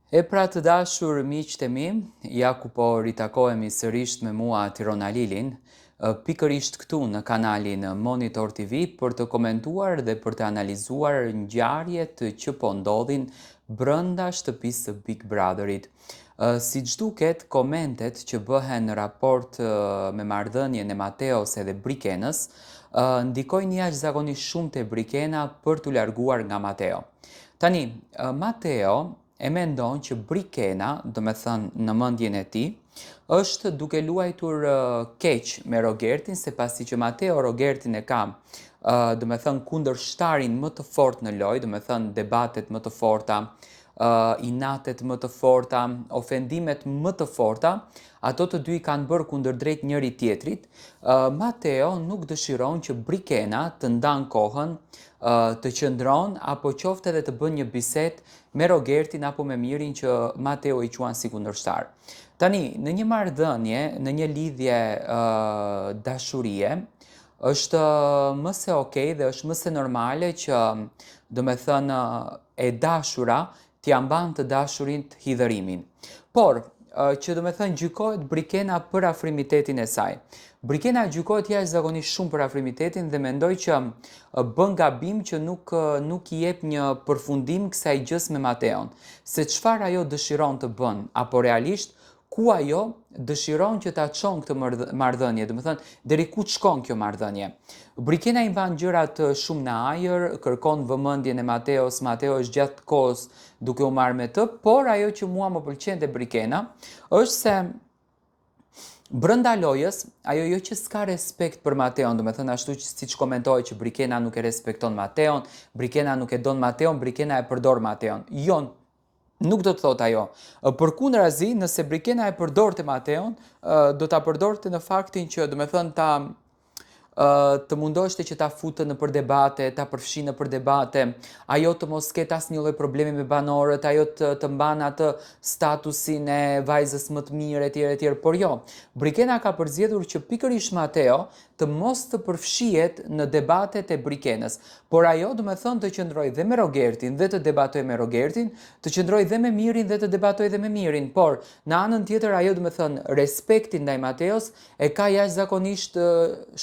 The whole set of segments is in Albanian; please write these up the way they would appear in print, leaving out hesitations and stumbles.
E pra të dashur miqtë e mi, ja ku po ritakohemi sërisht me mua Tiron Alilin, pikërisht këtu në kanalin Monitor TV për të komentuar dhe për të analizuar ngjarjet që po ndodhin brenda shtëpisë së Big Brotherit. Siç duket, komentet që bëhen në raport me marrëdhënien e Mateos edhe Brikenës, ndikojnë jashtëzakonisht shumë te Brikena për t'u larguar nga Mateo. Tani, Mateo e mendon që Brikena, domethënë në mendjen e tij, është duke luajtur keq me Rogertin, se pasi që Mateo Rogertin e ka, domethënë kundërshtarin më të fortë në lojë, domethënë debatet më të forta, inatet më të forta, ofendimet më të forta, ato të dy i kanë bërë kundërdrejt njëri tjetrit, Mateo nuk dëshiron që Brikena të ndan kohën, të qëndron apo qoftë edhe të bën një bisedë me Rogertin apo me Mirin që Mateo i quan si kundërshtar. Tani, në një marrëdhënie, në një lidhje dashurie, është më se okay dhe është më se normale që, domethënë, e dashura t'ia mban të dashurit hidhërimin. Por, që domethënë gjykohet Brikena për afrimitetin e saj. Brikena gjykohet jashtëzakonisht shumë për afrimitetin dhe mendoj që bën gabim që nuk nuk i jep një përfundim kësaj gjësë me Mateon, se çfarë ajo dëshiron të bën apo realisht ku ajo dëshiron që ta çon këtë marrëdhënie, domethënë deri ku shkon kjo marrëdhënie. Brikena i mban gjërat shumë në ajër, kërkon vëmendjen e Mateos, Mateo është gjatë kohës duke u marrë me të, por ajo që mua më pëlqen te Brikena është se brenda lojës, ajo jo që s'ka respekt për Mateon, domethënë ashtu që siç komentohet që Brikena nuk e respekton Mateon, Brikena nuk e don Mateon, Brikena e përdor Mateon. Jo, Nuk do të thotë ajo. Përkundrazi, nëse Brikena e përdorte Mateon, do ta përdorte në faktin që, domethënë, ta të mundoheshte që ta futë nëpër debate, ta përfshin nëpër debate, ajo të mos ketë asnjë lloj problemi me banorët, ajo të, të mban atë statusin e vajzës më të mirë etj etj, por jo. Brikena ka përzgjedhur që pikërisht Mateo të mos të përfshihet në debatet e Brikenës, por ajo domethënë të qëndrojë dhe me Rogertin dhe të debatojë me Rogertin, të qëndrojë dhe me Mirin dhe të debatojë dhe me Mirin, por në anën tjetër ajo domethënë respektin ndaj Mateos e ka jashtëzakonisht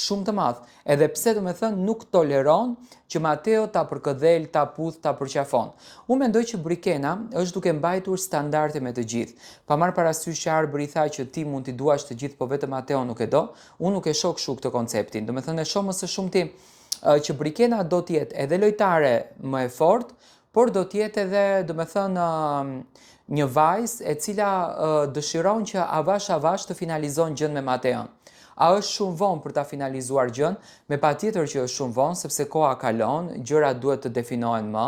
shumë të madh, edhe pse domethënë nuk toleron që Mateo ta përkëdhel, ta puth, ta përqafon. Unë mendoj që Brikena është duke mbajtur standarde me të gjithë. Pa marrë parasysh që Arbëri tha që ti mund t'i duash të gjithë po vetëm Mateon nuk e do, Unë nuk e shoh kështu këtë konceptin. Domethënë e shoh më së shumti që Brikena do të jetë edhe lojtare më e fortë, por do të jetë edhe, domethënë, një vajzë e cila dëshiron që avash avash të finalizon gjënë me Mateon. A është shumë vonë për ta finalizuar gjënë? Me patjetër që është shumë vonë, sepse koha kalon, gjërat duhet të definohen më,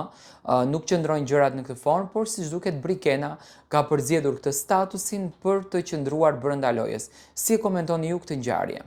nuk qëndrojnë gjërat në këtë formë, por siç duket Brikena ka përzgjedhur këtë statusin për të qëndruar brenda lojës. Si e komentoni ju këtë ngjarje?